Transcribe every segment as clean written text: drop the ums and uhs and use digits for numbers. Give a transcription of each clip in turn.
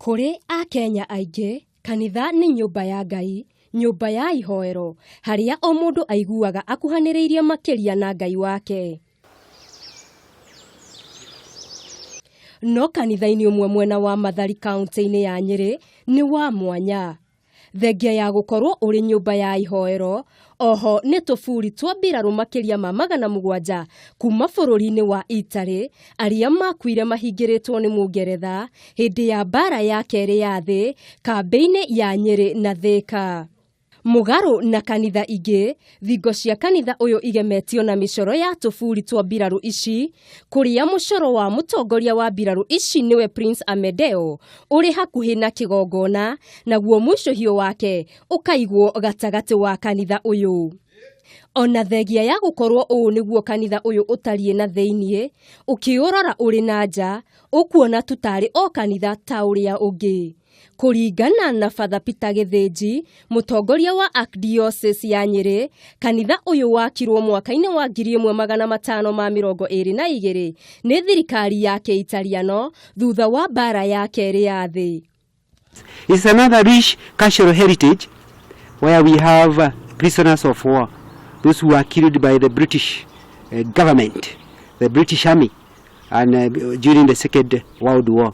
Kũrĩ Akenya aingĩ, kanitha nĩ nyũmba ya Ngai, nyũmba ya ihoero, harĩa o mũndũ aiguaga akuhanĩrĩirie makĩria na Ngai wake. No kanitha-inĩ ũmwe mwena wa Mathari kaunti-inĩ ya Nyĩrĩ nĩ wa mwanya. Thengia ya gũkorwo ũrĩ nyũmba ya ihoero, oho nĩ tũburi twa mbirarũ makĩria ma 700 kuma bũrũri-inĩ wa Italy arĩa makuire mahingĩrĩtwo nĩ Mũngeretha hĩndĩ ya mbara ya kerĩ ya thĩ kambĩ-inĩ ya Nyĩrĩ na Thĩka. Mũgarũ na kanitha ingĩ, thingo cia kanitha ũyũ igemetio na mĩcoro ya tũburi twa mbirarũ ici, kũrĩa mũcoro wa mũtongoria wa mbirarũ ici nĩwe Prince Amedeo ũrĩ hakuhĩ na kĩgongona, naguo mũicũhio wake ũkaigwo gatagatĩ wa kanitha ũyũ. Ona thengia ya gũkorwo ũũ nĩguo kanitha ũyũ ũtariĩ na thĩiniĩ, ũkĩũrora ũrĩ na nja, ũkuona tu tarĩ o kanitha ta ũrĩa ũngĩ. Kũringana na Father Peter Gĩthĩnji, mũtongoria wa Archdiocese ya Nyĩrĩ, kanitha ũyũ wakirwo mwaka-inĩ wa 1522 nĩ thirikari ya Kĩitaliano thutha wa mbara ya kerĩ ya thĩ. It's another rich cultural heritage where we have prisoners of war, those who were killed by the British government, the British Army, and during the Second World War.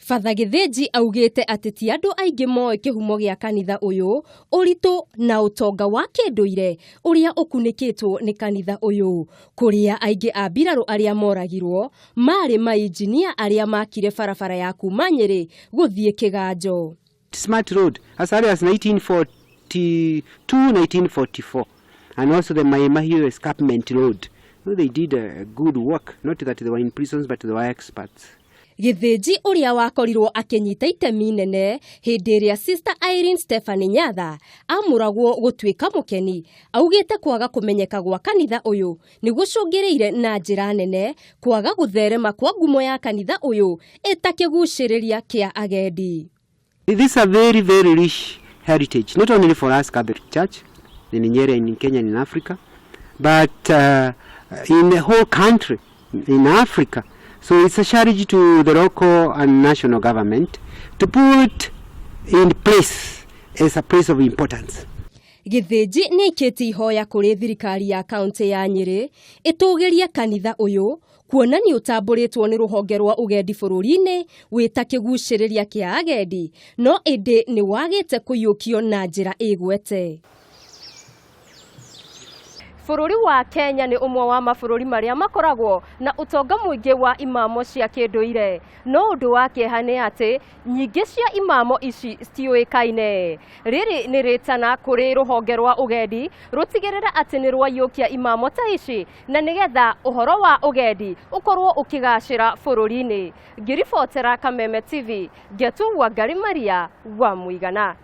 Father Gĩthĩnji augĩte atĩ ti andũ aingĩ moĩ kĩhumo gĩa kanitha ũyũ, ũritũ na ũtonga wa kĩndũire ũrĩa ũkunĩkĩtwo nĩ kanitha ũyũ, kũrĩa aingĩ a mbirarũ arĩa moragirwo marĩ mainjinia arĩa makire barabara ya kuma Nyĩrĩ gũthiĩ Kĩganjo. Smart Road as early as 1942, 1944, and also the Mai Mahiu Escarpment Road. So they did a good work, not that they were in prisons, but they were experts. Gĩthĩnji ũrĩa wakorirwo akĩnyita itemi nene hĩndĩ ĩrĩa Sister Irene Stephanie Nyatha amũragwo gũtuĩka mũkeni, augĩte kwaga kũmenyeka gwa kanitha ũyũ nĩ gũcũngĩrĩire na njĩra nene kwaga gũtherema kwa ngumo ya kanitha ũyũ ĩtakĩgucĩrĩria kĩa agendi. This is a very, very rich heritage, not only for us Catholic Church in Nyeri and in Kenya and in Africa, but in the whole country, in Africa. So it's a challenge to the local and national government to put in place as a place of importance. Gĩthĩnji nĩ aikĩtie ihoya kũrĩ thirikari ya kaunti ya Nyĩrĩ ĩtũgĩrie kanitha ũyũ kuona nĩ ũtambũrĩtwo nĩ rũhonge rwa ũgendi bũrũri-inĩ wĩta kĩgucĩrĩria kĩa agendi, no ĩndĩ nĩ wagĩte kũiyũkio na njĩra ĩgwete. Bũrũri wa Kenya nĩ ũmwe wa mabũrũri marĩa makoragwo na ũtonga mũingĩ wa imamo cia kĩndũire, no ũndũ wa kĩeha nĩ atĩ nyingĩ cia imamo ici citiũĩkaine. Rĩrĩ nĩ rĩtana kũrĩ rũhonge rwa ũgendi rũtigĩrĩre atĩ nĩ rwaiyũkia imamo ta ici na nĩgetha ũhoro wa ũgendi ũkorwo ũkĩgacĩra bũrũri-inĩ. Ngĩribotera Kameme TV, Ngetu Wangari Maria wa Mũigana.